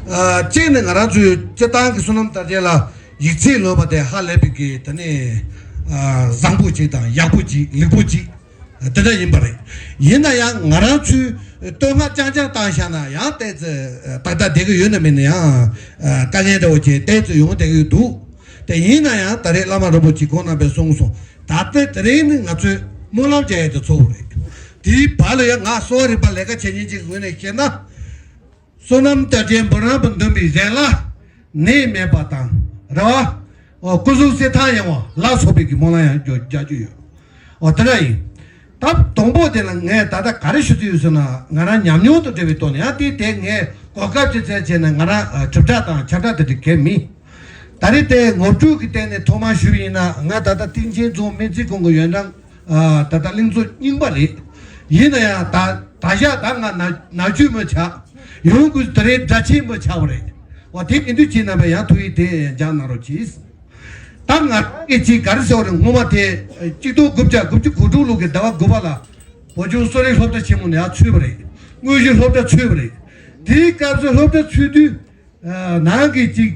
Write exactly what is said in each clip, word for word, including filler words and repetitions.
ཨ། གཅིག་ནི་ང་རང་ཚོའི་སྤྱིར་བཏང་གི་བསོད་ནམས་དར་རྒྱས་ལ་ཡིག་ཚད་ལོན་པ་དེ་ཧ་ལས་པའི་གི་དེ་ནི་ཨ་བཟང་པོ་གཅིག་དང་ཡག་པོ་གཅིག་ལེགས་པོ་གཅིག་དེ་འདྲ་ཡིན་པ་རེད། ཡིན་ན་ཡང་ང་རང་ཚོའི་བསྟོད་བསྔགས་རྐྱང་རྐྱང་བཏང་བཞག་ན་ཡང་ཏོག་ཙམ་ཏག་ཏག་བསྡད་ཀྱི་ཡོད་ན་མེད་ན་ཡང་དཀའ་ངལ་འདྲ་བོ་ཅིག་ཏོག་ཙམ་ཡོང་བསྡད་ཀྱི་ཡོད་འདུག་དེ་ཡིན་ན་ཡང་ད་རེས་བླ་མ་རིན་པོ་ཆེ་ཁོང་རྣམ་པས་གསུངས་སོང་། ད་ལྟ་དེ་རིང་ནི་ང་ཚོས་སྨོན་ལམ་རྒྱག་ཡས་དེ་གཙོ་བོ་རེད། དེའི་བར་ལ་ཡང་ང་གསོ་བ་རིག་པ་ལས་ཀ་བྱེད་མཁན་ཅིག་གི་ངོས་ནས་བཤད་ན། བསོད་ནམས་དར་རྒྱས་འབུམ་རམས་པ་འདོན་པའི་རན་ལ་ནད་མེད་པ་དང་རེད་བ། ཨོ་སྐུ་གཟུགས་གསལ་ཐང་ཡངས་པ་ལ་སོགས་པའི་གི་སྨོན་ལམ་ཡང་རྒྱག་རྒྱག་རྒྱུ་ཡོད། ཨོ་དེ་འདྲ་ཡིན། ད་དང་པོ་དེ་ལ་ངས་ད་ལྟ་ག་རེ་ཞུ་རྩིས་ཡོད་ཟེར་ན་ང་རང་ཉམས་མྱོང་དང་འབྲེལ་བའི་ཐོག་ནས་ཡང་དེ་དེ་ངས་གོ་སྐབས་ཅིག་བཙལ་བྱས་ནས་ང་རང་ཨ་གྲུབ་འབྲས་དང་ཁྱབ་བསྒྲགས་དེ་འདྲ་གལ་མིན། ད་རེས་དེ་ངོ་སྤྲོད་ཀྱི་སྟེང་ནས་ཐོག་མར་ཞུས་པ་ཡིན་ན་ང་ད་ལྟ་སྟེང་ཆེན་རྫོང་སྨན་རྩིས་ཁང་གི་ཡོན་ཀྲང་ཨ་ད་ལྟ་གླིང་ཚོ་རྙིང་པ་རེད། ཡིན་ན་ཡང་ད་ད་ཞག་ད་ང་ན་ན་ཆུང་མི་ཆགས། ཡོང་དགོས་ད་རེས་དགྲ་ཆེན་མི་ཆགས་པ་རེད། འོ་དེ་ཡིན་དུས་ཁྱེད་རྣམ་པས་ཡང་ཐུགས་ཡིད་དེ་འཇགས་གནང་རོགས་གྱིས། ད་ང་རང་གིས་ཅིག་ག་རེ་ཟེར་བ་རེད། སྔོན་མ་དེ་གཅིག་སྟོང་དགུ་བརྒྱ་དགུ་བཅུ་གོ་དྲུག་ལོ་གི་ཟླ་བ་དགུ་པ་ལ་བོད་ལྗོངས་གསོ་རིག་སློབ་གྲྭ་ཆེན་མོ་ནས་ཡར་ཚུད་པ་རེད། དངོས་གཞི་སློབ་གྲྭ་ཚུད་པ་རེད། དེའི་སྐབས་སུ་སློབ་གྲྭ་ཚུད་དུས། ཨ་ནང་གི་གཅིག་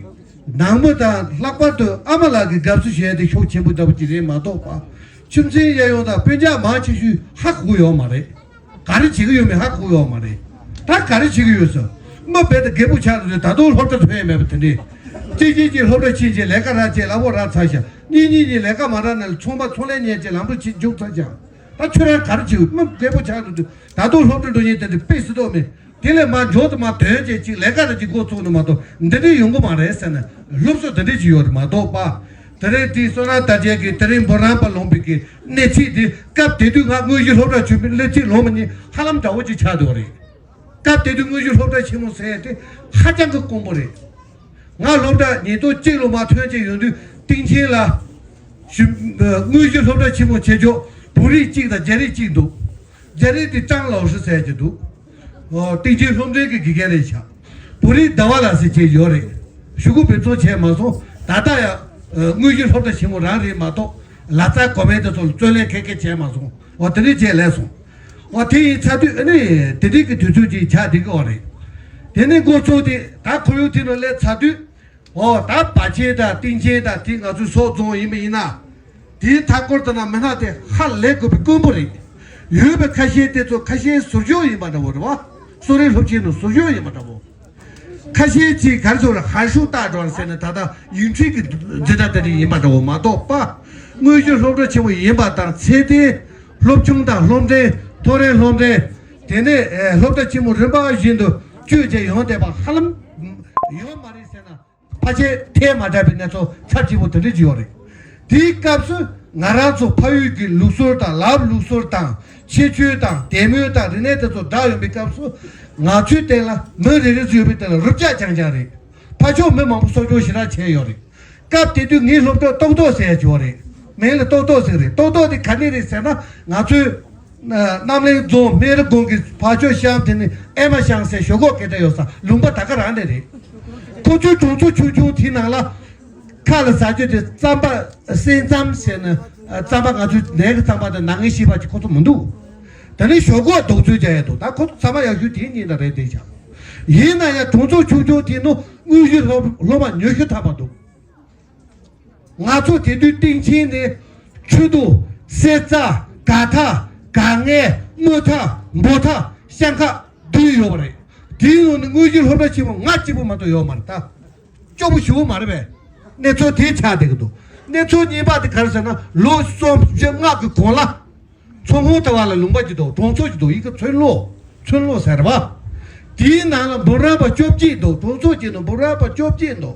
ནང་མི་དང་ལྷག་པར་དུ་ཨ་མ་ལགས་ཀྱིས་དགའ་བསུ་ཞུ་ཡ་དེ་ཤུགས་ཆེན་པོ་ལྟ་བུ་ཅིག་རེད་མ་གཏོགས་པ། ཁྱིམ་མཚེས་གཡས་གཡོན་དང་སྤུན་ཀྱག་མང་ཆེ་ཤོས་ཧ་གོ་གི་ཡོད་མ་རེད། ག་རེ་བྱེད་ཀྱི་ཡོད་མེད་ཧ་གོ་གི་ཡོད་མ་རེད། ད་ག་རེ་བྱེད་ཀྱི་ཡོད་ཟེར། མི་རྦད་དེ་རྒད་པོ་ཆགས་འདུག་ད་དུང་སློབ་གྲྭ་ཐོན་ཡ་མེད་པ་དེ་འདྲས། གཅིག་གཅིག་གཅིག་སློབ་གྲྭ་ཕྱིན་བྱས་ལས་ཀ་རག་བྱས་གླ་ཕོགས་རག་ཚར་ཤག་གཉིས་གཉིས་གཉིས་ལས་ཀ་མ་རག་ན་ཚོང་པ་ཚོང་ལས་གཉེར་བྱས་ལམ་འགྲོ་ཕྱིན་རྒྱུག་ཚར་ཤག་ད་ཁྱོད་རང་ག་རེ་བྱེད་ཀྱི་ཡོད། མི་རྒད་པོ་ཆགས་འདུག་དུས་ད་དུང་སློབ་གྲྭ་འགྲོ་མཁན་དེ་འདྲས་དཔེ་སྲིད་དོགས་མེད། དེ་ལས་མར་མཇུག་ཏུ་མར་དོན་བྱས་ཅིག་ལས་ཀ་ར་ཅིག་འགོ་ཚུགས་ནས་མ་གཏོགས་འདི་འདྲས་ཡོང་གི་མ་རེད་ཟེར་ནས་སློབ་གསོ་འདི་འདྲས་ཅིག་ཡོད་རེད་མ་གཏོགས་པ། དེ་རིང་དེའི་བསོད་ནམས་དར་རྒྱས་ཀྱིས་དེ་རིང་འབུམ་རམས་པ་ལོངས་པའི་གི་གནས་ཚིག་འདི་སྐབས་དེ་དུས་ང་དངོས་གཞི་སློབ་གྲྭ་ཆུང་མའི་སླེབས་ཚིག་ལོངས་མ་ཉིན་ཧ་ལམ་འདྲ་བོ་ཅིག་ཆགས་འདུག་རེད། སྐབས་དེ་དུས་དངོས་གཞི་སློབ་གྲྭ་ཆེན་མོ་ཟེར་ཡས་དེ་ཧ་ཅང་གི་དཀོན་པོ་རེད། ང་སློབ་གྲྭ་ཉིས་སྟོང་གཅིག་ལོ་མ་ཐོན་བྱས་ཡོང་དུས་སྟེང་ཆེན་ལ་ཞུ་དངོས་གཞི་སློབ་གྲྭ་ཆེན་མོ་བྱེད་ཆོག་བོད་རིགས་གཅིག་དང་རྒྱ་རིགས་གཅིག་འདུག་རྒྱ་རིགས་དེ་ཀྲང་ལའོ་ཧྲི་ཟེར་གྱི་འདུག་ཨོ་སྟེང་ཆེན་སློབ་འབྲིང་གི་དགེ་རྒན་རེད་ཤག་བོད་རིགས་ཟླ་བ་ལགས་ཟེར་བྱས་ཡོད་རེད། ཞུ་སྐུལ་འབུལ་ཚོགས་བྱས་མ་སོང་། ད་ལྟ་ཡང་དངོས་གཞི་སློབ་གྲྭ་ཆེན་མོ་རང་རེད་མ་གཏོགས་ལ་རྩ་གོ་མེད་དེ་ཚོ་ལ་རྩོད་ལེན་ཁེ་ཁེ་བྱས་མ་སོང་། ཨོ་དེ་རིང་བྱས་ལས་སོང་། ཨོ་དེ་ཡིན་ཚར་དུས་ཨ་ནི་དེ་རིང་གི་དུས་ཚོད་ཅིག་ཆགས་བསྡད་ཀྱི་ཡོད་རེད། དེ་ནས་འགོ་ཚུགས་ཏེ་ད་ཁོར་ཡུག་དེ་ནང་སླེབས་ཚར་དུས། ཨོ་ད་བ་ཆེན་དང་སྟེང་ཆེན་དང་དེ་ང་ཚོའི་སོག་རྫོང་ཡིན་པ་ཡིན་ན། དེའི་མཐའ་འཁོར་དུ་ན་མི་སྣ་དེ་ཧ་ལས་དགོས་པའི་དཀོན་པོ་རེད། ཡོད་པའི་ཁ་ཤས་དེ་ཚོ་ཁ་ཤས་ཟུར་ཤོག་ཡིན་པ་འདྲ་བོ་རེད་བ། གསོ་རིག་སློབ་ཆེན་ནང་ཟུར་ཤོག་ཡིན་པ་འདྲ་བོ། ཁ་ཤས་ཅིག་ག་རེ་ཟེར་ར་ཧན་ཧྲུའུ་ཏ་ཀྲོན་ཟེར་ནས་ད་ལྟ་ཡུན་ཁྲིད་ཀྱི་འཛིན་གྲྭ་དེ་འདྲ་ཡིན་པ་འདྲ་བོ་མ་གཏོགས་པ། དངོས་གཞི་སློབ་གྲྭ་ཆེན་མོ་ཡིན་པ་དང་ཚད་ལྡན་སློབ་ཆུང་དང་སློབ་འབྲིང་མཐོ་རིམ་སློབ་འབྲིང་། དེ་ནས་ཨེ་སློབ་གྲྭ་ཆེན་མོ་རིམ་པ་བཞིན་དུ་བསྐྱོད་བྱས་ཡོང་བསྡད་པ་ཧ་ལམ་ཡོད་མ་རེད་ཟེར་ན། ཕལ་ཆེར་ཐལ་མ་དྲགས་པའི་གནས་ཚུལ་ཚབས་ཆེན་པོ་དེ་འདྲ་ཅིག་ཡོད་རེད། དེའི་སྐབས་སུ་ང་རང་ཚོ་ཕ་ཡུལ་གྱི་ལུགས་སྲོལ་དང་ལམ་ལུགས་སྲོལ་དང་ཁྱད་ཆོས་དང་དད་མོས་དང་རིག་གནས་དེ་ཚོ་འདྲ་ཡོང་པའི་སྐབས་སུ་ང་ཚོའི་སྟེང་ལ་མི་རེ་རེ་ཚོ་ཡོད་པའི་སྟེང་ལ་རུབ་ཆག་རྐྱང་རྐྱང་རེད། ཕར་ཕྱོགས་མི་མང་པོ་གསོ་སྐྱོང་ཞེ་དྲག་བྱས་ཡོད་རེད། སྐབས་དེ་དུས་ངའི་སློབ་གྲོགས་ཏོག་ཏོག་ཟེར་ཡ་ཅིག་ཡོད་རེད། མིང་ལ་ཏོག་ཏོག་ཟེར་རེད། ཏོག་ཏོག་དེ་ག་ནས་རེད་ཟེར་ན་ང་ཚོའི་རྣམ་གླིང་རྫོང་སྨན་རི་དགོན་གྱི་ཕར་ཕྱོགས་ཤང་དེ་ནི་ཨེ་མ་ཤང་ཟེར་ཞོག་ཁོག་སྐད་གྲགས་ཡོད་ས་ལུང་པ་ད་ག་རང་ནས་རེད། ཁོ་ཚོའི་གྲོང་ཚོ་ཆུང་ཆུང་དེའི་ནང་ལ་ཁ་ལ་ཟ་རྒྱུ་དེ་རྩམ་པ་སེང་རྩམ་ཟེར་ནས་རྩམ་པ་ང་ཚོའི་ནས་ཀྱི་རྩམ་པ་དེ་ནང་ངའི་ཤེས་པ་ཅིག་ཁོ་ཚོ་མི་འདུག་དེ་ནས་ཞོག་ཁོག་རྡོག་ཚོས་རྒྱག་ཡ་འདུག་ད་ཁོ་ཚོ་ཚང་མ་ཡག་ཤོས་དེའི་གཉིས་ན་རེད་བསྡད་ཤག་ཡིན་ན་ཡང་གྲོང་ཚོ་ཆུང་ཆུང་དེའི་ནང་དངོས་གཞི་སློབ་སློབ་མ་ཉི་ཤུ་ཐམ་པ་འདུག་ང་ཚོ་དེ་དུས་སྟེང་ཆེན་ནས་ཆུ་དོ། གསེར་རྩ། ག་ཐ། ག་ངལ། དམུ་ཐ། འབོ་ཐ། ཤང་ཁ་བདུན་ཡོད་པ་རེད། དེའི་ནང་ནས་དངོས་གཞི་སློབ་གྲྭ་ཆེན་མོ་ང་གཅིག་པུ་མ་གཏོགས་ཡོད་མ་རེད་ད། སྐྱོ་པོ་ཞེ་པོ་མ་རེད་པས། གནས་ཚུལ་དེ་ཆགས་བསྡད་ཀྱི་འདུག་གནས་ཚུལ་གཉིས་པ་དེ་ག་རེ་ཟེར་ན་ལོ་གསུམ་བཞི་ལྔ་གི་གོང་ལ། མཚོ་སྔོན་དེ་བ་ལ་ལུང་པ་ཅིག་འདུག་གྲོང་ཚོ་ཅིག་འདུག་ཡིན་གྱི་ཚུན་ལོ། ཚུན་ལོ་ཟེར་བ། དེའི་ནང་ལ་འབུམ་རམས་པ་བཅོ་བརྒྱད་འདུག་གྲོང་ཚོ་གཅིག་ནང་འབུམ་རམས་པ་བཅོ་བརྒྱད་འདུག་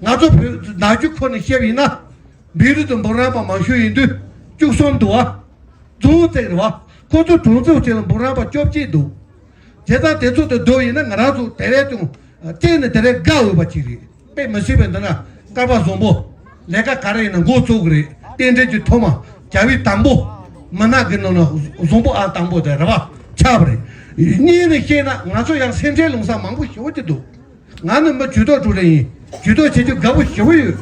ང་ཚོ་བོད་ནག་ཆུ་ཁུལ་ནས་བཤད་པ་ཡིན་ན། བོད་རིགས་དང་འབུམ་རམས་པ་མང་ཤོས་ཡིན་དུས་བཅུ་གསུམ་འདུག་བ། རྫོང་བཙུགས་རེད་བ། ཁོ་ཚོ་གྲོང་ཚོ་གཅིག་ལ་འབུམ་རམས་པ་བཅོ་བརྒྱད་འདུག་བྱས་ཙང་དེ་ཚོ་དེ་བསྡུར་ཡིན་ན་ང་རང་ཚོ་དེ་བས་ཀྱང་། སྐྱེས་ནས་དེ་རེད་དགའ་འོས་པ་ཅིག་རེད། དཔེ་མི་སྲིད་པའི་འདི་ན་སྐལ་པ་བཟང་པོ། ལས་ཀ་ག་རེ་ཡིན་ན་འགོ་བཙུགས་གི་རེད། རྟེན་འབྲེལ་གྱི་ཐོག་མ། བྱ་བའི་དང་པོ། མི་ནག་གི་ནང་ན་བཟང་པོ་ཨང་དང་པོ་དེ་རེད་བ། ཆགས་པ་རེད། གཉིས་ནས་བཤད་ན་ང་ཚོ་ཡང་སེམས་ཁྲལ་ལོང་ས་མང་པོ་ཞེ་པོ་ཅིག་འདུག་ང་ནི་མི་ཇུས་གཏོགས་ཀྲུའུ་རེན་ཡིན། ཇུས་གཏོགས་བྱེད་རྒྱུ་དགའ་པོ་ཞེ་པོ་ཡོད།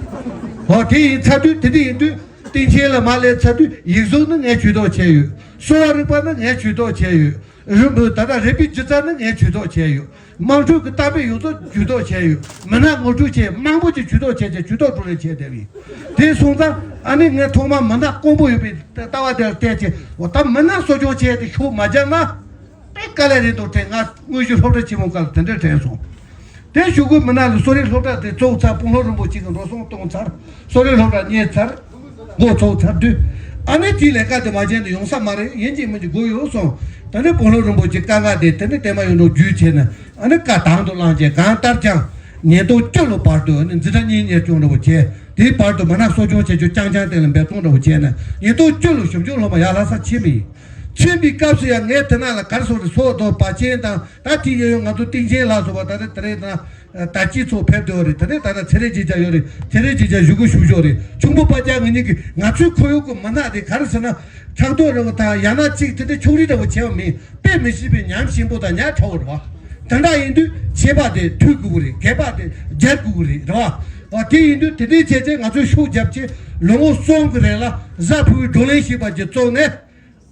འོ་དེ་ཡིན་ཚར་དུས་དེ་འདྲ་ཡིན་དུས་སྟེང་ཆེན་ལ་མ་སླེབས་ཚར་དུས་ཡིག་གཟུགས་ནི་ངས་ཇུས་གཏོགས་བྱས་ཡོད། གསོ་བ་རིག་པ་ནི་ངས་ཇུས་གཏོགས་བྱས་ཡོད། རིམ་བུ་ད་ལྟ་རིག་པའི་སྒྱུ་རྩལ་ནི་ངས་ཇུས་གཏོགས་བྱས་ཡོད། དམངས་ཁྲོད་ཀྱི་གཏམ་དཔེ་ཡོངས་རྫོགས་ཇུས་གཏོགས་བྱས་ཡོད། མི་སྣ་ངོ་སྤྲོད་བྱས་མང་པོ་ཅིག་ཇུས་གཏོགས་བྱས་བྱས་ཇུས་གཏོགས་བགྲོ་གླེང་བྱས་བསྡད་ཡོད། དེ་སོང་ཙང་ཨ་ནི་ངས་ཐོག་མར་མི་སྣ་དཀོན་པོ་ཡོད་པའི་ལྟ་བ་དེར་བལྟས་བྱས་འོ་ད་མི་སྣ་གསོ་སྐྱོང་བྱས་ཏེ་ཤུགས་མ་བརྒྱབ་ན། དཔེ་དཀའ་ལས་རེད་འདུག་དྲན། ང་དངོས་གཞི་སློབ་གྲྭ་ཆེན་མོ་སྐབས་ལ་དེ་འདྲ་དྲན་སོང་། དེ་གཞུག་གུ་མི་སྣ་ལ་གསོ་རིག་སློབ་གྲྭ་དེ་བཙུགས་ཚར། སྤོ་ལོ་རིན་པོ་ཆེ་གིས་འགྲོ་སོང་གཏོང་ཚར། གསོ་རིག་སློབ་གྲྭ་གཉེར་ཚར། འགོ་ཚུགས་ཚར་དུས། ཨ་ནི་དེའི་ལས་ཀ་དེ་མ་བྱས་ན་ཡོང་ས་མ་རེད། ཡིན་གཅིག་མིན་གཅིག་དགོས་ཡོད་སོང་། ད་ནི་སྤོ་ལོ་རིན་པོ་ཆེ་དཀའ་ངལ་དེ་དེ་ནི་བསྟན་པ་ཡོངས་རྫོགས་བརྒྱུད་བྱས་ནས་ཨ་ནི་བཀའ་དང་དུ་བླངས་བྱས། གང་ལྟར་ཀྱང་ཉིས་སྟོང་བཅུ་ལོ་བར་དུ་ཨ་ནི་འཛིན་གྲྭ་གཉིས་གཉེར་སྐྱོང་འདྲ་བོ་བྱས། དེའི་བར་དུ་མི་སྣ་གསོ་སྐྱོང་བྱེད་རྒྱུ་རྐྱང་རྐྱང་སྟེང་ལ་འབད་བརྩོན་འདྲ་བོ་བྱས་ནས་ཉིས་སྟོང་བཅུ་ལོ་ཞིབ་འཇུག་སློབ་མ་ཡར་ལྷ་ས་ཕྱིན་པ་ཡིན། ཕྱིན་པའི་སྐབས་སུ་ཡང་ངས་དེ་ན་ལ་ག་རེ་ཟེར་དགོས་རེད། སོག་དང་པ་ཆེན་དང་ད་དེ་ཡོད་ཡོད་ང་ཚོ་སྟེང་ཆེན་ལ་སོགས་པ་ད་རེས་དེ་རེས་དང་ད་སྤྱི་ཚོགས་ཕེབས་དུས་རེད། དེ་རེས་ད་ལྟ་ཚེ་རིང་རྗེས་བྱ་ཡོད་རེད། ཚེ་རིང་རྗེས་བྱ་གཞུག་གུ་ཞུགས་ཤོག་རེད། ཆུང་པོ་པ་ཅག་ང་གཉིས་ཀྱིས་ང་ཚོའི་ཁོར་ཡུག་གི་མི་སྣ་དེ་ག་རེ་ཟེར་ན་ཕྲག་དོག་རེད་བ། ད་ཡང་ན་གཅིག་དེ་འདྲ་ཕྱོགས་རིས་འདྲ་བོ་བྱས་པ་མིན། དཔེ་མི་སྲིད་པའི་ཉམས་ཞིམ་པོ་དང་ཉག་ཕྲ་བོ་རེད་བ། དེ་འདྲ་ཡིན་དུས་ཆད་པ་དེ་མཐུད་དགོས་ཀྱི་རེད། འགལ་བ་དེ་སྦྱར་དགོས་ཀྱི་རེད། རེད་བ། འོ་དེ་ཡིན་དུས་དེ་འདྲའི་བྱས་རྗེས་ང་ཚོས་ཤུགས་བརྒྱབ་ཆེད་ལོ་ངོ་གསུམ་གྱི་རིང་ལ་གཟའ་ཕུར་བུའི་བགྲོ་གླེང་ཞེས་པ་ཅིག་བཙུགས་ནས།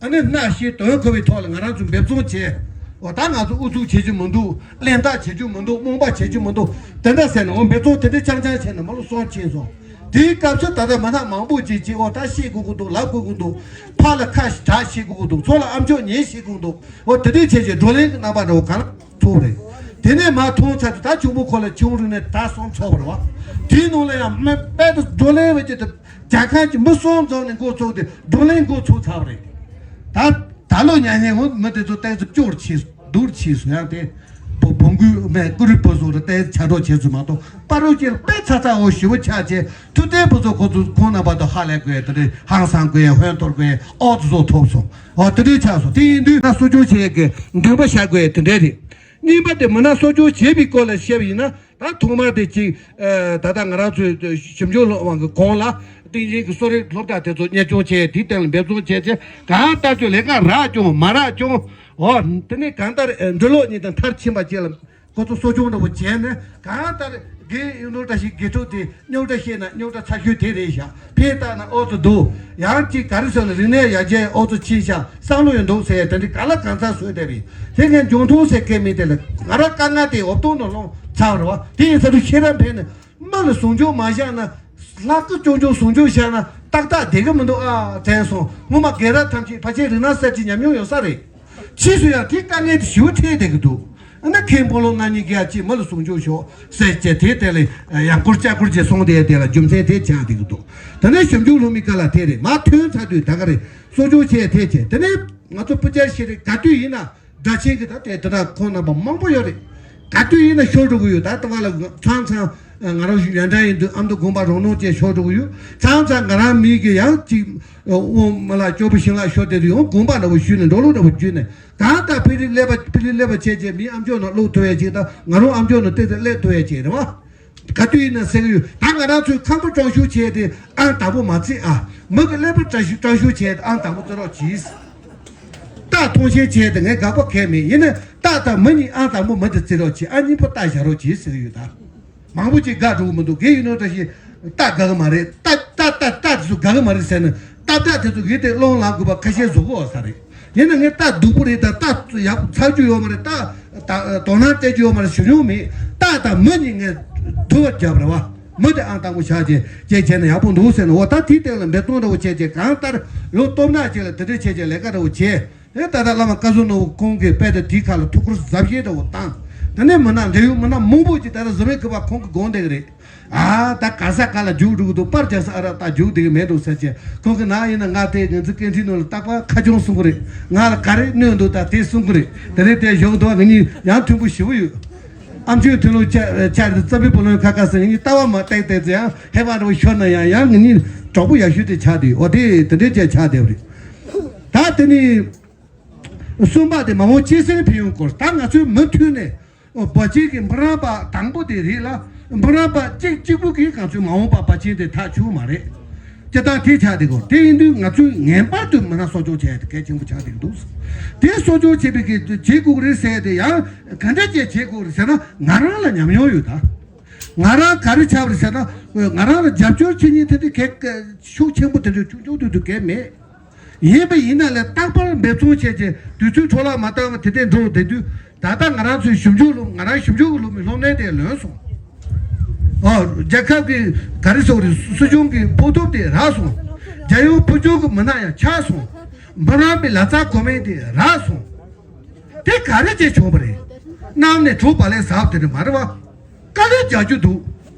ཨ་ནི་སྣ་ཤེས་དོན་གོ་བའི་ཐོག་ལ་ང་རང་ཚོས་འབད་བརྩོན་བྱས། འོ་ད་ང་ཚོ་ཨུ་ཚུགས་བྱེད་རྒྱུ་མི་འདུག་གླེན་རྟགས་བྱེད་རྒྱུ་མི་འདུག་རྨོངས་པ་བྱེད་རྒྱུ་མི་འདུག་དེ་འདྲ་ཟེར་ནས་འོ་འབད་བརྩོན་དེ་འདྲ་རྐྱང་རྐྱང་བྱས་ནས་མ་ལོ་གསུམ་ཕྱིན་སོང་། དེའི་སྐབས་སུ་ད་ལྟ་མི་སྣ་མང་པོ་ཅིག་གིས་འོ་ད་ཤེས་དགོས་ཀྱི་འདུག་ལབ་དགོས་ཀྱི་འདུག་ཕར་ལ་ཁ་ཞིག་གྲགས་ཤེས་དགོས་ཀྱི་འདུག་ཚུར་ལ་ཨ་མཆོག་ཉན་ཤེས་དགོས་ཀྱི་འདུག་འོ་དེ་འདྲའི་བྱས་བྱས་བགྲོ་གླེང་གི་རྣམ་པ་འདྲ་བོ་གང་ཐུབ་རེད། དེ་ནས་མར་ཐོན་ཚར་དུས་ད་ཆུང་པོ་ཁོ་ལ་ཆུང་རིང་ནས་ད་གསུམ་ཚོགས་པ་རེད་བ། དེའི་ནང་ལ་ཡང་མི་དཔལ་དུ་བགྲོ་གླེང་བའི་ཆེད་དུ་རྒྱལ་ཁབ་ཀྱི་མི་གསུམ་འཛོམས་ནས་འགོ་ཚུགས་ཏེ་བགྲོ་གླེང་འགོ་ཚུགས་ཚར་བ་རེད། ད་ད་ལོ་ཉན་ཉན་འོ་མི་དེ་ཚོ་ཏོག་ཙམ་སྐྱོ་རུ་ཕྱིན་སོང་། སྡུག་རུ་ཕྱིན་སོང་། ཡང་དེ་བོ་བོང་གུ་མེད་ཀུ་རུ་བུ་བཟོ་རུ་ཏོག་ཙམ་ཆ་འགྲོ་བྱས་ཚུལ་མ་གཏོགས་པ་རོ་ཅེར་དཔེ་ཚ་ཚ་འོ་ཞི་བོ་ཆགས་བྱས་ཐུབ་བསྟན་བུ་ཚོ་ཁོ་ཚོ་ཁོང་རྣམ་པ་དང་ཧ་ལས་དགོས་དེ་འདྲའི་ཧང་སང་དགོས་ཧོན་འཐོར་དགོས་ཨོ་ཙི་བཟོ་ཐུབ་སོང་། འོ་དེ་འདྲའི་ཆགས་སོང་། དེ་ཡིན་དུས་ན་གསོ་སྐྱོང་བྱེད་ཡས་ཀྱི་འདུན་པ་བཞག་དགོས་དེ་འདྲའི་རེད། གཉིས་པ་དེ་མི་སྣ་གསོ་སྐྱོང་བྱེད་པའི་སྐོར་ལ་བཤད་པ་ཡིན་ན། ད་ཐོག་མར་དེ་གཅིག་ཨ་ད་ལྟ་ང་རང་ཚོའི་ཞིབ་འཇུག་སློབ་དབང་གི་གོང་ལ་སྟེང་ཆེན་གྱི་གསོ་རིག་སློབ་གྲྭ་དེ་ཚོ་གཉེར་སྐྱོང་བྱས། དེའི་སྟེང་ལ་འབད་བརྩོན་བྱས་རྗེས་གང་ལྟར་ཚོས་ལས་ཀ་རག་ཀྱང་མ་རག་ཀྱང་འོ་དེ་ནས་གང་ལྟར་འབྲི་ཀློག་གཉིས་དང་མཐར་ཕྱིན་པ་བཅས་ལ་ཁོ་ཚོ་གསོ་སྐྱོང་འདྲ་བོ་བྱས་ནས་གང་ལྟར་དགེ་ཡུལ་ནོར་བཀྲ་ཤིས་དགེ་ཕྲུག་དེ་རྙོག་དྲ་བཤད་ན་རྙོག་དྲ་ཚ་ཤོས་དེ་རེད་ཤག་ཕེ་ལྟ་ན་ཨོ་ཙི་འདུག་ཡང་གཅིག་ག་རེ་ཟེར་ན་རིག་གནས་ཡར་རྒྱས་ཨོ་ཙི་ཕྱིན་ཤག་བསམ་བློ་ཡང་འདུག་ཟེར་དེ་འདྲའི་ག་ལ་གང་ཚ་བཟོས་བསྡད་པས་དེ་ངས་འབྱུང་ཐུང་ཟེར་མཁན་མི་དེ་ལ་ང་རང་དཀའ་ངལ་དེ་འོབ་དོང་དུ་ལྷུང་ཚར་བ་རེད་བ། དེ་ཡིན་ས་དུས་ཤེས་རབ་འཕེལ་ནས་མི་ལ་ཟུང་འཇུག་མ་བཞག་ན་ལྷག་ཏུ་སྐྱོ་འཇུག་ཟུང་འཇུག་བཞག་ན་ཏག་ཏག་བསྡད་གི་མི་འདུག་ཨ་དྲན་སོང་། ངོ་མ་རྒན་རབས་ཐམས་ཅད་ཕལ་ཆེར་རིག་སྣ་གསར་གྱི་ཉམས་མྱོང་ཡོད་ས་རེད། ཕྱིས་སུ་ཡང་དེའི་དཀའ་ངལ་དེ་ཞེ་པོ་འཕྲད་བསྡད་ཀྱི་འདུག་ཨ་ནི་མཁན་སྤོ་ལོ་ང་གཉིས་ཀྱིས་ཅིག་མི་ལ་ཟུང་འཇུག་ཤོག་ཟེར་བྱས་དེའི་ཐད་ལ་ཡང་བསྐུར་ལྕག་བསྐུར་བྱས་སོང་། དེའི་དེ་ལ་རྒྱུ་མཚན་དེ་ཆགས་བསྡད་ཀྱི་འདུག་ད་ནི་ཞིབ་འཇུག་སློབ་མའི་སྐབས་ལ་དེ་རེད། མར་ཐོན་ཚར་དུས་ད་ག་རེ་གསོ་སྐྱོང་བྱས་དེ་བྱས་དེ་ནས་ང་ཚོ་སྤུ་རྒྱལ་ཤེས་རིག་ག་དུས་ཡིན་ན་སྒྲ་ཆེན་གྱི་ད་དེ་དེ་འདྲ་ཁོང་རྣམ་པ་མང་པོ་ཡོད་རེད། ག་དུས་ཡིན་ན་ཤོར་འགྲོ་གི་ཡོད། ད་ལྟ་བ་ལ་ཚང་ཚང་ང་རང་ཡོན་ཏན་ཡིན་དུས་ཨ་མདོ་དགོན་པ་རོགས་ནོར་བཅས་ཤོར་འགྲོ་གི་ཡོད། ཚང་ཚང་ང་རང་མི་གི་ཡང་ཅིག་དབང་མ་ལ་སྐྱོ་པོ་ཞིང་ལ་ཤོར་བསྡད་དུས་ཡང་དགོན་པ་འདྲ་བོ་ཞུས་ནས་འགྲོ་ལུགས་འདྲ་བོ་བརྒྱུད་ནས་གང་ལྟར་ཕི་ལི་ཀླད་པ་ཕི་ལི་ཀླད་པ་ཆེ་ཆེ་མི་ཨ་མཆོག་ནང་བླུག་ཐུབ་ཡ་ཅིག་དང་ང་རང་ཨ་མཆོག་ནང་ཏོག་ཙམ་སླེབས་ཐུབ་ཡ་ཅིག་རེད་བ། ག་དུས་ཡིན་ན་ཟེར་གི་ཡོད། ད་ང་རང་ཚོའི་ཁམས་པ་དྲང་ཤུར་བྱས་ཏེ་ཨང་དང་པོ་མ་བརྩི་ཨ། མི་གི་ཀླད་པ་དྲང་ཤུར་དྲང་ཤུར་བྱས་ཏེ་ཨང་དང་པོ་བརྩི་རོགས་གྱིས། རྟགས་མཐོང་ཤེས་བྱས་ཏེ་ངས་དགག་པ་གས་མེད། ཡིན་ནའི་རྟགས་དང་མི་གཉིས་ཨང་དང་པོ་མི་དེ་བརྩི་རོགས་གྱིས། ཨ་གཉིས་པོ་རྟགས་བཞག་རོགས་གྱིས་ཟེར་གི་ཡོད་ད། མང་པོ་ཅིག་དགག་འགྲོ་གི་མི་འདུག་རྒན་ཡིན་ནོ་བཀྲ་ཤིས་རྟགས་དགག་གི་མ་རེད། རྟགས་རྟགས་རྟགས་རྟགས་དེ་ཚོ་དགག་གི་མ་རེད་ཟེར་ནས་རྟགས་རྟགས་དེ་ཚོ་གི་དེ་སློང་ལངས་དགོས་པ་ཁ་ཤས་བཟོ་གི་ཡོད་ས་རེད། ཡིན་ན་ངས་རྟགས་སྡུག་པོ་རེད་ད། རྟགས་ཡག་ཚར་རྒྱུ་ཡོད་མ་རེད། རྟགས་ད་དོ་སྣང་སྤྲད་རྒྱུ་ཡོད་མ་རེད་ཞུ་མྱོང་མེད། རྟགས་དང་མི་གཉིས་ངས་བསྡུར་བར་བརྒྱབ་རེད་བ། མི་དེ་ཨང་དང་པོ་བཞག་བྱས་བྱས་བྱས་ན་ཡག་པོ་འདུག་ཟེར་ནས་འོ་ད་དེའི་སྟེང་ལ་འབད་བརྩོན་འདྲ་བོ་བྱས་བྱས་གང་ལྟར་ལོ་སྟོབས་ནག་ཅིག་ལ་དེ་འདྲས་བྱས་བྱས་ལས་ཀ་འདྲ་བོ་བྱས། ཨེ་ད་ལྟ་བླ་མ་བཀའ་ཟུར་ནོར་བུ་ཁོང་གིས་དཔེ་དེ་དེའི་ཁ་ལ་ཐུགས་ཁུར་གཟབ་བཞེས་འདྲ་བོ་བཏང་། དེ་ནས་མི་སྣ་འབྲེལ་ཡོད་མི་སྣ་མང་པོ་ཅིག་ད་ལྟ་བཟོ་མེད་ཁུ་བ་ཁོང་གི་དགོངས་བསྡད་ཀྱི་རེད། ཨ་ད་ག་ས་ག་ལ་རྒྱུགས་འགྲོ་གི་འདུག་པར་རྒྱག་ས་ཨ་རག་ད་རྒྱུགས་བསྡད་ཀྱི་མེད་འདུག་ཟེར་བྱས་ཁོང་གིས་ན་ཡིན་ན་ང་དེ་ང་ཚོའི་སྐད་འཕྲིན་ནང་ལ་རྟག་པར་ཁ་ཆུང་གསུང་གི་རེད། ང་ལ་ག་རེ་གནོད་འདུག་ད་དེ་གསུང་གི་རེད། དེ་རེད་དེ་ཞོག་འདུག་ང་གཉིས་ཡང་མཐུན་པོ་ཞེ་པོ་ཡོད། ཨ་མཆོག་མཐུན་ལུགས་ཆ་ཆ་རེད། རྩ་བའི་བུ་ལོན་ཁ་ཁ་ཟེར་ངས་ལྟ་བ་མ་བལྟས་བལྟས་ཚེ་ཡང་ཧེ་མ་འདྲ་བོ་ཤོར་ན་ཡང་ཡང་ང་གཉིས་གྲོགས་པོ་ཡག་ཤོས་དེ་ཆགས་བསྡད་ཡོད། འོ་དེ་དེ་འདྲས་ཅིག་ཆགས་བསྡད་པ་རེད། ད་དེ་ནི་གསུམ་པ་དེ་མ་འོངས་སྐྱེད་སྲིང་ཕན་ཡོན་སྐོར། ད་ང་ཚོས་མུ་མཐུད་ནས་འོ་བ་ཅན་གྱི་འབུམ་རམས་པ་དང་པོ་དེ་རེད་ལ། འབུམ་རམས་པ་གཅིག་གཅིག་པུ་གིས་ང་ཚོའི་མ་འོངས་པ་བ་ཅན་དེ་ཐག་ཆོད་མ་རེད། སྤྱིར་བཏང་དེ་ཆགས་བསྡད་ཀྱི་ཡོད། དེ་ཡིན་དུས་ང་ཚོས་ངེས་པར་དུ་མི་སྣ་གསོ་སྐྱོང་བྱེད་ཡ་དེ་གལ་ཆེན་པོ་ཆགས་བསྡད་ཀྱི་འདུག་དེ་གསོ་སྐྱོང་བྱེད་པའི་གི་བྱེད་དགོས་ཀྱི་རེད་ཟེར་ཏེ་ཡང་ག་འདྲ་ཅིག་བྱེད་དགོས་རེད་ཟེར་ན་ང་རང་ལ་ཉམས་མྱོང་ཡོད་ད། ང་རང་ག་རེ་ཆགས་པ་རེད་ཟེར་ན་ང་རང་ལ་རྒྱབ་སྐྱོར་བྱེད་མཁན་དེ་འདྲ་གལ་ཤུགས་ཆེན་པོ་དེ་འདྲ་ཆུང་ཆུང་དུས་དུས་གལ་མེད། ཡིན་པ་ཡིན་ན་ལས་རྟག་པར་འབད་བརྩོན་བྱས་རྗེས་དུས་ཚོད་འཕྲོ་བརླག་མ་བཏང་བར་དེ་ལྟར་འགྲོ་བསྡད་དུས། ད་ལྟ་ང་རང་ཚོའི་ཞིབ་འཇུག་སློབ། ང་རང་ཞིབ་འཇུག་གི་སློབ་མའི་སློབ་གནས་དེ་ལོན་སོང་། ཨོ། རྒྱལ་ཁབ་ཀྱི་ག་རེ་ཟེར་དགོས་རེད། སྲིད་གཞུང་གི་ཕོགས་ཐོབ་དེ་རག་སོང་། རྒྱལ་ཡོངས་བུ་བཅོལ་གྱི་མི་སྣ་ཡང་ཆགས་སོང་། འབུམ་རམས་པའི་ལག་རྩལ་གོ་མིན་དེ་རག་སོང་། དེ་ག་རེ་བྱས་བྱུང་བ་རེད། གནམ་ནས་གྲོགས་པ་ལས་ཟབ་དེ་རེད་མ་རེད་བ། དཀའ་ལས་རྒྱག་རྒྱུ་འདུག་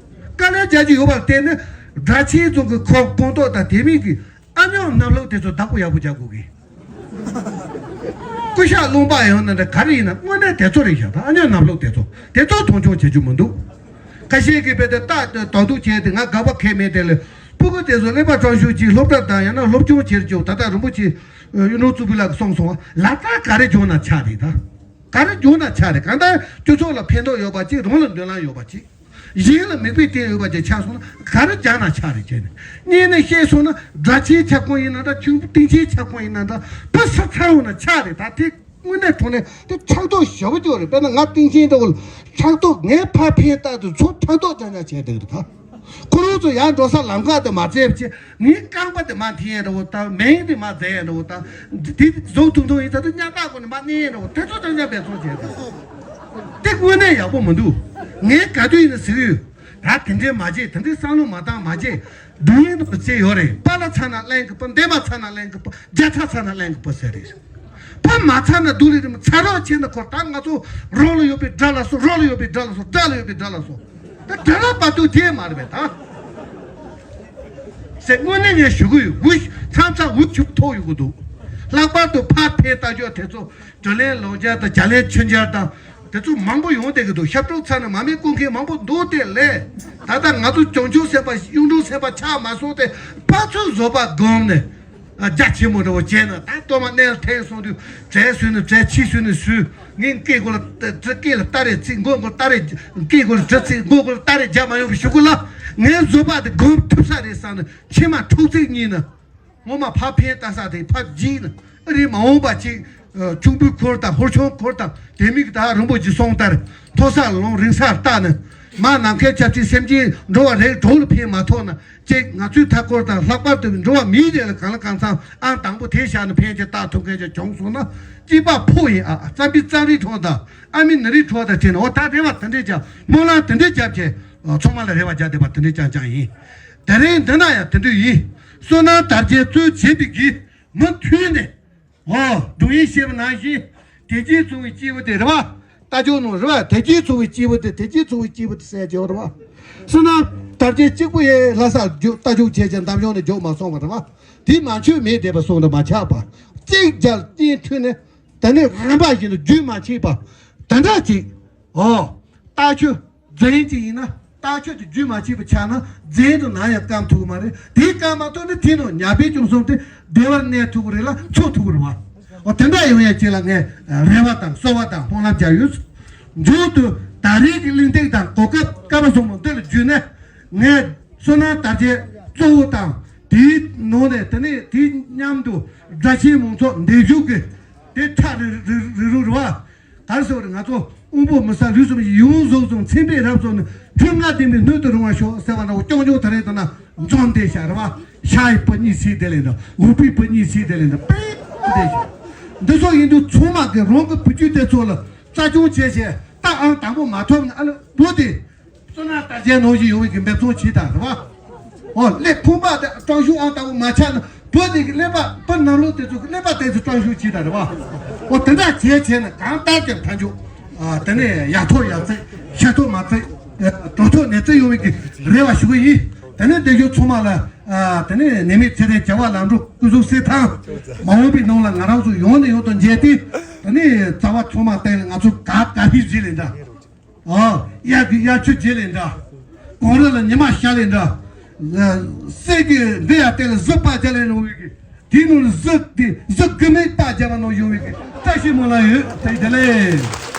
དཀའ་ལས་རྒྱག་རྒྱུ་ཡོད་པར་བརྟེན་ནས་སྦྲ་ཆེན་རྫོང་གི་ཁོངས་སྤོ་མདོག་དང་དེ་མིན་གྱི་ཨ་ཉོག་གནམ་ལོག་དེ་ཚོ་བདག་པོ་ཡག་པོ་རྒྱག་དགོས་གི། སྐུ་ཞབས་རླུང་པ་ཡང་ན་འདྲ་ག་རེ་ཡིན་ན་དངོས་གནས་དེ་ཚོ་རེད་ཤག་ད་ཨ་ཉོག་གནམ་ལོག་དེ་ཚོ་དེ་ཚོ་མཐོང་ཆུང་བྱེད་རྒྱུ་མི་འདུག་ཁ་ཤས་ཀྱིས་དཔེ་དེ་ལྟ་དོག་དོག་བྱས་ཏེ་ང་དགག་པ་ཁས་མེད་དེ་ལས་སྤུ་གུ་དེ་ཚོ་ཀླད་པ་སྐྲངས་ཤོས་ཀྱིས་སློབ་གྲྭ་དང་ཡང་ན་སློབ་སྦྱོང་བྱེད་རྒྱུ། ད་ལྟ་རིན་པོ་ཆེ་གཡུ་སྒྲོན་གཙུག་ཕུད་ལགས་ཀྱིས་གསུངས་སོང་བ། ལག་རྟགས་ག་རེ་སྦྱོང་ན་ཆགས་རེད། ད་ག་རེ་སྦྱོང་ན་ཆགས་རེད། གང་ལྟར་སྤྱི་ཚོགས་ལ་ཕན་ཐོགས་ཡོད་པ་ཅིག་རང་ལ་འདོད་རང་ཡོད་པ་ཅིག་གཞན་ལ་མིག་དཔེ་བསྟན་ཡོད་པ་ཅིག་ཆགས་སོང་ན་ག་རེ་སྦྱང་ན་ཆགས་རེད་བྱས་ནས། གཉིས་ནས་བཤད་སོང་ན་སྦྲ་ཆེན་ཁྱབ་ཁོངས་ཡིན་ན་འདྲ། ཁྱུང་པོ་སྟེང་ཆེན་ཁྱབ་ཁོངས་ཡིན་ན་འདྲ། ཕར་ས་ཚར་འོང་ན་ཆགས་རེད། ད་དེ་དངོས་གནས་དྲང་གནས་དེ་ཕྲག་དོག་ཞེ་པོ་ཅིག་རེད། དཔེར་ན་ང་སྟེང་ཆེན་འདྲ་བོ་ལ་ཕྲག་དོག་ངའི་ཕ་ཕན་ལྟར་དུ་ཚུར་ཕྲག་དོག་རྐྱང་རྐྱང་བྱས་བསྡད་ཀྱི་འདུག་ད་ཁོ་རང་ཚོ་ཡར་འགྲོ་ས་ལམ་ཁ་དེ་མ་བཙལ་བ་བྱས། ངའི་རྐང་པ་དེ་མར་འཐེན་ཡས་འདྲ་བོ་དང་། མིང་དེ་མར་འཛེག་ཡས་འདྲ་བོ་དང་། འདི་བཟོ་ཐུང་ཐུང་ཡིན་ཙང་དེ་སྙ་ཐག་སྒོ་ནས་མར་མནན་ཡས་འདྲ་བོ། དེ་ཚོ་རྐྱང་རྐྱང་འབད་བརྩོན་བྱས་འདུག་དེ་དངོས་གནས་ཡག་པོ་མི་འདུག་ངས་ག་དུས་ཡིན་ན་ཟེར་གྱི་ཡོད། ད་དེ་འདྲའི་མ་བྱེད། དེ་འདྲའི་བསམ་བློ་མ་བཏང་། མ་བྱེད། སྡུག་བསྔལ་དུ་བྱེད་ཡོད་རེད། པཱ་ལགས་ཚར་ན་གླེང་གི། པཱ་འདན་མ་ཚར་ན་གླེང་གི། པཱ་རྒྱ་ཚ་ཚར་ན་གླེང་གི་པཱ་ཟེར་རེད། པཱ་མ་ཚར་ན་སྡུག་ལས་རིམ་ཚར་རོགས་བྱས་ན་ཁོ་ད་ང་ཚོ་རོགས་ལ་ཡོད་པའི་དགྲ་ལ་སོགས། རོགས་ལ་ཡོད་པའི་དགྲ་ལ་སོགས། དགྲ་ལ་ཡོད་པའི་དགྲ་ལ་སོགས། ད་དགྲ་ལ་བར་དུ་དེ་མ་རེད་པས་ད། ཟེར་དངོས་གནས་ངས་ཞུ་གི་ཡོད། འུ་མཚམས་མཚམས་འུ་ཆུ་ཐོག་ཡོང་གི་འདུག་ལྷག་པར་དུ་ཕར་ཕན་ལྟ་ཞོར་དེ་ཚོ་བགྲོ་གླེང་ལོ་བརྒྱ་དང་བརྒྱ་ལན་ཆུ་འབྱར་དང་དེ་ཚོ་མང་པོ་ཡོང་བསྡད་ཀྱི་འདུག་ཞབས་བྲོ་ཚར་ནས་མ་མི་བསྐུར་མཁན་མང་པོ་འདུག་དེ་ལས་ད་ལྟ་ང་ཚོ་བྱང་ཆུབ་སེམས་དཔའ་གཡུང་དྲུང་སེམས་དཔའ་ཆགས་མ་སོང་སྟེ་ཕར་ཚུར་བཟོད་པ་སྒོམ་ནས། ཨ། རྒྱ་ཆེན་མོ་འདྲ་བོ་བྱས་ན། ད་གཏོར་མ་སྣེ་ལ་འཐེན་སོང་དུས་གྲལ་བཟོས་ནས་གྲལ་ཕྱིས་བཟོས་ནས་བཟོས། ངས་སྐེ་སྒོ་ལ་སྐེ་ལ་སྟ་རེ་བརྩིགས། མགོ་སྒོ་ལ་སྟ་རེ། སྐེ་སྒོ་ལ་གྲི་བརྩིགས། མགོ་སྒོ་ལ་སྟ་རེ་རྒྱག་མ་ཡོང་བའི་གཞུག་གུ་ལ། ངས་བཟོད་པ་དེ་སྒོམ་ཐུབ་ས་རེད་བསམ་ནས་མཆིལ་མ་འཁྲུག་རྩེད་གཉིས་ནས། ངོ་མ་ཕར་ཕན་ལྟ་ས་དེ་ཕར་བརྗེས་ནས། ཨ་རི་མ་འོངས་པ་ཅིག་ཨ། ཁྱུང་པོའི་འཁོར་དང་ཧོར་ཆུང་འཁོར་དང་དེ་མིན་གྱི་ད་རིན་པོ་ཆེ་གསུངས་ལྟར་མཐོ་སར་ལོང་། རིང་སར་བལྟས་ནས། མར་ནམ་མཁའི་ཆབ་ཆེན་སེམས་ཅན་འགྲོ་བ་རིགས་དྲུག་ལ་ཕན་མ་ཐོགས་ན། ཅེས་ང་ཚོའི་མཐའ་འཁོར་དང་། ལྷག་པར་དུ་འགྲོ་བ་མིའི་རིགས་ལ་གང་ལ་གང་འཚམ་ཨང་དང་པོ་དེ་བཞག་ནས་ཕན་ཆེ་བཏགས་ཐུབ་མཁན་ཅིག་བྱུང་སོང་ན། སྐྱེས་པ་ཕོ་ཡིན་ཨ། རྩམ་པའི་རྩམ་རིགས་ཕྲུག་དང་ཨ་མའི་ནུ་རིགས་ཕྲུག་དང་བྱས་ནས། འོ་ད་རེ་བ་དེ་འདྲས་བརྒྱབ། སྨོན་ལམ་དེ་འདྲས་བརྒྱབ་བྱས། ཚང་མ་ལ་རེ་བ་རྒྱག་བསྡད་པ་དེ་འདྲས་རྐྱང་རྐྱང་ཡིན། དེ་རིང་འདི་ན་ཡང་དེ་འདྲས་ཡིན། བསོད་ནམས་དར་རྒྱས་གཙོས་བྱས་པའི་གི་མུ་མཐུད་ནས། འོ། སྒྲུང་ཡིག་བཤད་པ་ནང་བཞིན་དད་ཅན་ཚོགས་པའི་སྐྱེས་བུ་དེ་རེད་པ། རྟ་མཆོག་ནང་རེད་པ། དད་ཅན་ཚོགས་པའི་སྐྱེས་བུ་དེ། དད་ཅན་ཚོགས་པའི་སྐྱེས་བུ་དེ་ཟེར་གྱི་ཡོད་རེད་པ། བསོད་ནམས་དར་རྒྱས་གཅིག་པུ་ཡི་ལྷ་སར་རྒྱུག་རྟ་རྒྱུག་བྱས་ཀྱང་འདམ་གཞུང་ནས་རྒྱུག་མ་སོང་བ་རེད་པ། དེ་མ་མཆོད་མེ་འདེབས་པ་སོང་དུ་མ་ཆགས་པ། གཅིག་རྒྱབ་གཉིས་མཐུད་ནས་དེ་ནས་རིམ་པ་བཞིན་དུ་རྒྱུན་མ་ཆད་པ། དེ་འདྲ་ཅིག་འོ། རྟ་ཁྱུ་འཛིན་གྱི་ཡིན་ན། རྟ་ཁྱུ་དེ་རྒྱུན་མ་ཆད་པ་ཆགས་ན་རྫས་དུ་ནམ་ཡང་སྐམ་ཐུབ་ཀྱི་མ་རེད། དེ་སྐམ་མ་ཐུབ་ན་དེ་ནང་ཉ་དབྱེ་བཅུ་གསུམ་དེ་བདེ་བར་གནས་ཐུབ་ཀྱི་རེད་ལ་འཚོ་ཐུབ་ཀྱི་རེད་པ། འོ། དེ་འདྲ་ཡོང་ཡ་ཅིག་ལ་ངས་རེ་བ་དང་གསོལ་བ་དང་སྨོན་ལམ་རྒྱག་ཡོད། མཇུག་ཏུ་ད་རེས་ཀྱི་གླེང་སྟེགས་དང་གོ་སྐབས་སྐལ་པ་བཟང་པོ་འདི་ལ་བརྒྱུད་ནས། ངས་བསོད་ནམས་དར་རྒྱས་གཙོ་བོ་དང་། དེའི་ནང་ནས་དེ་ནས་དེའི་མཉམ་དུ་སྒྲ་ཆེན་མང་ཚོགས་འདེབས་ཞུགས་ཀྱི་དེ་ཁྲ་རི་རི་རི་རུ་རེད་པ། ག་རེ་ཟེར་བ་རེད། ང་ཚོ་དབང་པོ་མི་གསལ་ལུས་གསུམ་ཡིད་འོང་གཟུགས་གསུམ་མཚན་དཔེ་རབ་གསུམ་ནི། ཕྲེང་ལྔ་ལྡན་པའི་སྣོད་དུ་རུང་བར་ཤོག་ཟེར་བ་འདྲ་བོ། རྐྱང་རྐྱང་དེ་རེད་འདུག་ན་འཛོམས་བསྡད་ཤག་རེད་པ། ཤ་ཡི་བུ་གཉིས་ཟེར་དེ་ལས་འདྲ། འུག་པའི་བུ་གཉིས་ཟེར་དེ་ལས་འདྲ། དཔེ་བསྡད་ཤག་འདི་ཚོ་ཡིན་དུས་ཚང་མ་གིས་རང་གི་བུ་རྒྱུད་དེ་ཚོ་ལ་རྩ་སྐྱོང་བྱས་བྱས། ད་ཨང་དང་པོ་མ་ཐོབ་ན་ཨ་ལ་བུ་དེ། བསོད་ནམས་དར་རྒྱས་ནང་བཞིན་ཡོང་བའི་གི་འབད་བརྩོན་བྱེད་དང་། རེད་པ། འོ། ཀླད་ཁང་པ་དེ་སྐྲངས་ཤོས་ཨང་དང་པོ་མ་ཆགས་ན་བུ་དེ་གི་ཀླད་པ། བུ་གནམ་ལོ་དེ་ཚོ་གི་ཀླད་པ་དེ་ཚོ་སྐྲངས་ཤོས་བྱེད་དང་། རེད་པ། འོ། དེ་འདྲ་བྱས་བྱས་ན་གང་ལྟར་ཀྱང་མཐའ་མཇུག་ཨ། དེ་ནས་ཡག་ཐོག་ཡག་བརྩེགས། ཤ་ཐོག་མ་བརྩེགས། གྲོ་ཐོག་ནས་བརྩེགས་ཡོང་བའི་གི་རེ་བ་ཞུ་གི་ཡིན། དེ་ནས་འདི་ཞོར་ཚང་མ་ལ། ཨ། དེ་ནས་ནད་མེད་ཚེ་རིང་བྱ་བ་ལམ་འགྲོ་སྐུ་གཟུགས་གསལ་ཐང་། མ་འོངས་པའི་ནང་ལ་ང་རང་ཚོ་ཡོང་ནས་ཡོང་དུ་མཇལ་ཏེ། དེ་ནས་རྩ་བ་ཚང་མ་བརྟན་ལ་ང་ཚོ་ག་ག་ཧི་བྱེད་ལས་འདྲ། ཨ། དབྱར་གྱི་དབྱར་ཆུ་བྱེད་ལས་འདྲ། གངས་རི་ལ་ཉི་མ་ཤར་ལས་འདྲ། གསེར་གྱི་འབྲི་ཡ་དེ་ལ་གཟི་པ་རྒྱག་ལས་འོང་བའི་གི། དེའི་ནང་ལ་གཟི་དེ་གཟི་དགུ་མིག་པ་རྒྱབ་པ་ནང་ཡོང་བའི་གི་བཀྲ་ཤིས་སྨོན་ལམ་ཡོད། བཀྲ་ཤིས་བདེ་ལེགས།